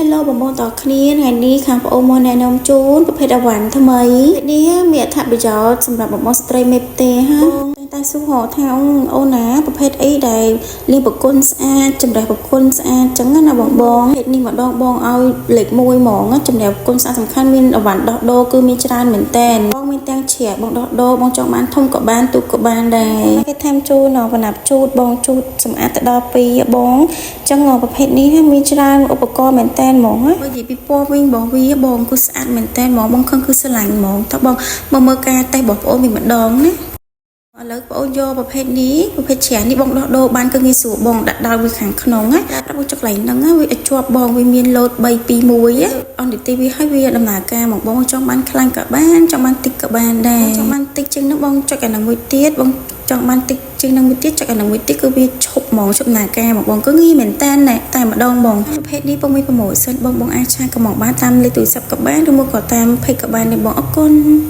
Hello បងប្អូនតគ្នាថ្ងៃនេះខាងប្អូនមកណែនាំជូនប្រភេទអីវ៉ាន់ថ្មីនេះមានអត្ថប្រយោជន៍សម្រាប់បងប្អូនស្ត្រីមេផ្ទះហាបងតែសួរថាអូនណាប្រភេទអីដែលលាងបង្គន់ស្អាតចម្រះបង្គន់ស្អាតចឹងណាបងបងប្រភេទនេះម្ដងបងឲ្យលេខ1ហ្មងចម្រះបង្គន់ស្អាតសំខាន់មានអីវ៉ាន់ដោះដូរគឺមានច្រើនមែនតែនបងមានទាំងជ្រះបងដោះដូរបងចង់បានធំក៏បានទូកក៏បានដែរគេថែមជូនវណ្ណាប់ជូតបងជូតសម្អាតទៅដល់ពីរបងចឹងប្រភេទនេះមានច្រើនឧបករណ៍មែនតែនហ្មងណាបើនិយាយពីពណ៌វិញបងវាបងគឺស្អាតមែនតែនហ្មងបងខឹងគឺស្រឡាញ់ហ្មងតើបងមកមើលការតេស្តរបស់ប្អូនវិញម្ដងណាឥឡូវបងអូនយកប្រភេទនេះប្រភេទជ្រះនេះបងដោះដូរបានគឺងាយស្រួលបងដាក់ដល់វាខាងក្នុងណាប្រាប់បងចុកកន្លែងហ្នឹងវាឲ្យជាប់បងវាមានលោត3 2 1អនទីវាឲ្យវាដំណើរការមកបងចង់បានខ្លាំងក៏បានចង់បានតិចក៏បានដែរចង់បានតិចជាងហ្នឹងបងចុចអាហ្នឹងមួយទៀតបងចង់បានតិចជាងនឹងមួយទៀតចុចអានឹងមួយទៀតគឺវាឈប់ហ្មងឈប់ដំណើរការហ្មងបងគឺងាយមែនតើតែម្ដងបងប្រភេទនេះបងមាន promotion បងបងអាច chat កម្មង់បានតាមលេខទូរស័ព្ទក៏បានឬមួយក៏តាម page ក៏បានដែរបងអរគុណ។